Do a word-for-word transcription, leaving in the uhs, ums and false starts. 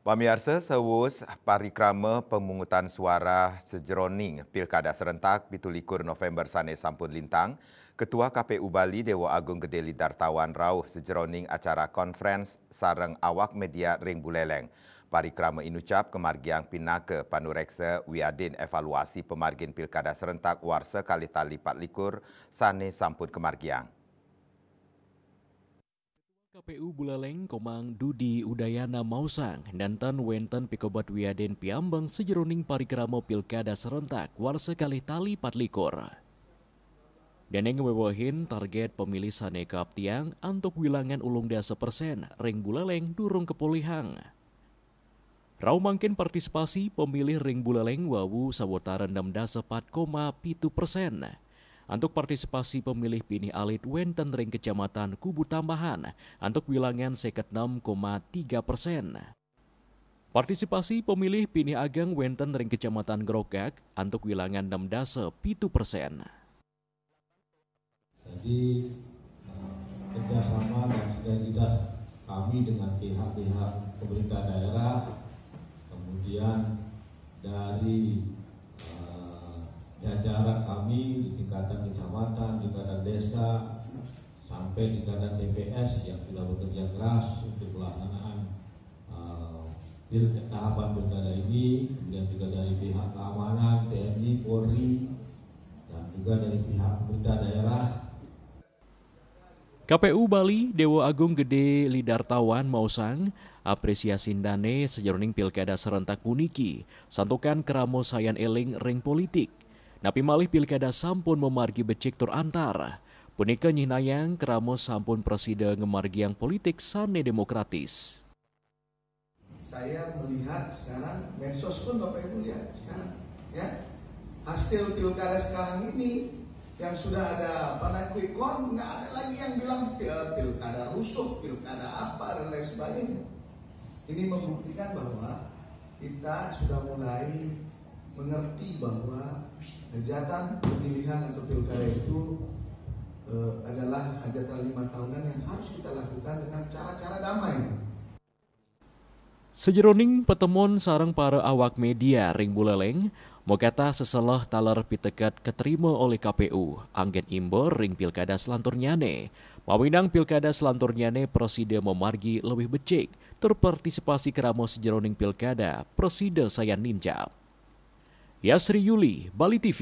Pamiarsa, sawus parikrama pamungutan suara sajeroning Pilkada Serentak pitu likur November sane sampun lintang, Ketua K P U Bali Dewa Agung Gede Lidartawan rauh sajeroning acara conference sareng awak media ring Buleleng. Parikrama inucap kamargiang pinaka panureksa wiadin evaluasi pamargin Pilkada Serentak warsa kalih tali pat likur sane sampun kamargiang. K P U Buleleng Komang Dudi Udayana maosang, nenten wenten pikobet wiadin piambeng sajeroning parikrama Pilkada Serentak warsa kalih tali pat likur. Dene ngwewehin target pemilih sane kaaptiang antuk wilangan ulung dasa persen ring Buleleng durung kapolihang. Rauh mangkin partisipasi pemilih ring Buleleng wau sawatara enam dasa pat koma pitu persen. Antuk partisipasi pemilih pinih alit wenten ring Kecamatan Kubu Tambahan antuk wilangan seket enam koma tiga persen. Partisipasi pemilih pinih ageng wenten ring Kecamatan Grogak antuk wilangan enam dasa pitu persen. Jadi eh, kerjasama dan sinergitas kami dengan pihak-pihak pemerintah daerah, kemudian dari eh, jajaran kami di tingkatan kecamatan, tingkatan desa, sampai tingkatan T P S yang sudah bekerja keras untuk pelaksanaan eh, pil tahapan pilkada ini, kemudian juga dari pihak keamanan, T N I, Polri, dan juga dari pihak pemerintah daerah. K P U Bali Dewa Agung Gede Lidartawan maosang, apresiasi dane sajeroning Pilkada Serentak puniki santukan krama sayan eling ring politik. Napi malih Pilkada sampun mamargi becik tur antar. Punika nyihnayang krama sampun prasida ngamargiang politik sane demokratis. Saya melihat sekarang medsos pun Bapak Ibu lihat sekarang, ya, hasil pilkada sekarang ini yang sudah ada apa namanya, quick count, nggak ada lagi yang bilang pil- pilkada rusuh, pilkada apa dan lain sebagainya. Ini membuktikan bahwa kita sudah mulai mengerti bahwa hajatan pemilihan atau pilkada itu eh, adalah hajatan lima tahunan yang harus kita lakukan dengan cara-cara damai. Sajeroning patemon sareng para awak media ring Buleleng, makatah seselah taler piteket katrima olih K P U, anggen imbur ring pilkada selanturnyane. Mawinan pilkada selanturnyane prasida mamargi luwih becik, tur partisipasi krama sajeroning pilkada prasida sayan nincap. Yasri Yuli, Bali T V.